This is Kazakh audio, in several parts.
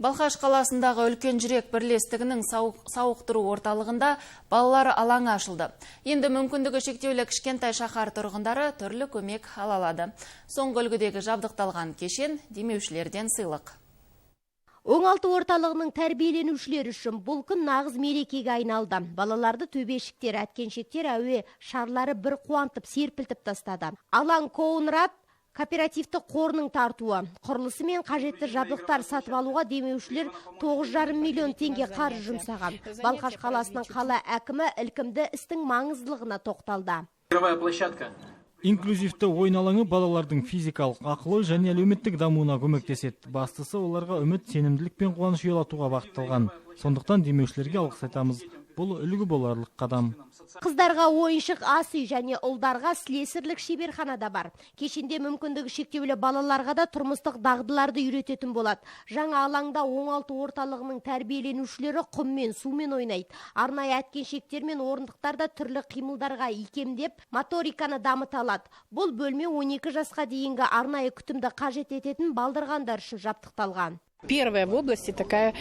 Балқаш қаласындағы «Үлкен жүрек» бірлестігінің сауықтыру орталығында балалар алаңы ашылды. Енді мүмкіндігі шектеулі кішкентай шаһар тұрғындары түрлі көмек ала алады. Соңғы үлгідегі жабдықталған кешен – демеушілерден сыйлық. Оңалту орталығының тәрбиеленушілері үшін бұл күн нағыз мерекеге айналды. Балаларды төбешіктер, әткеншектер, әуе шарлары бір қуантып, серпілтіп тастады. Алаң Коунрад кооперативті қорының тартуы. Құрылысы мен қажетті жабдықтар сатып алуға демеушілер 9,5 миллион теңге қаржы жұмсаған. Балқаш қаласының қала әкімі ілкімді істің маңыздылығына тоқталды. Игровая площадка. Инклюзивті ойын алаңы балалардың физикалық, ақыл және әлеуметтік дамуына көмектеседі. Бастысы, оларға үміт, сенімділік пен қуаныш ұялатуға бағытталған. Сондықтан демеушілерге алғыс айтамыз. Бұл үлгі боларлық қадам. Қыздарға ойыншық ас үй және ұлдарға слесарьлік шеберхана да бар. Кешенде мүмкіндігі шектеулі балаларға да тұрмыстық дағдыларды үйрететін болады. Жаңа алаңда оңалту орталығының тәрбиеленушілері құммен, сумен ойнайды. Арнайы әткеншектер мен орындықтар да түрлі қимылдарға икемдеп, моториканы дамыта алады. Бұл бөлме 12 жасқа дейінгі арнайы күтімді қажет ететін балдырғандар үшін жабдықталған. Первая в области такая.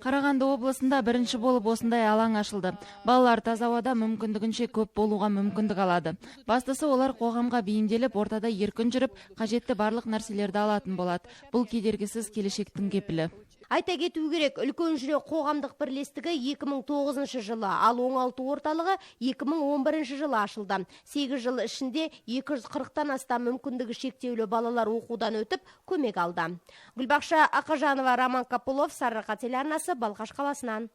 Қарағанды облысында бірінші болып осындай алаң ашылды. Балалар таза ауада мүмкіндігінше көп болуға мүмкіндік алады. Бастысы, олар қоғамға бейімделіп, ортада еркін жүріп, қажетті барлық нәрселерді алатын болады. Бұл кедергісіз келешектің кепілі. Айта кету керек, «Үлкен жүрек» қоғамдық бірлестігі 2009 жылы, ал оңалту орталығы 2011 жылы ашылды. 8 жыл ішінде 240-тан астам мүмкіндігі шектеулі балалар оқудан өтіп, көмек алды. Гүлбақша Ақажанова, Роман Капулов, Сарыарқа телеарнасы, Балқаш қаласынан.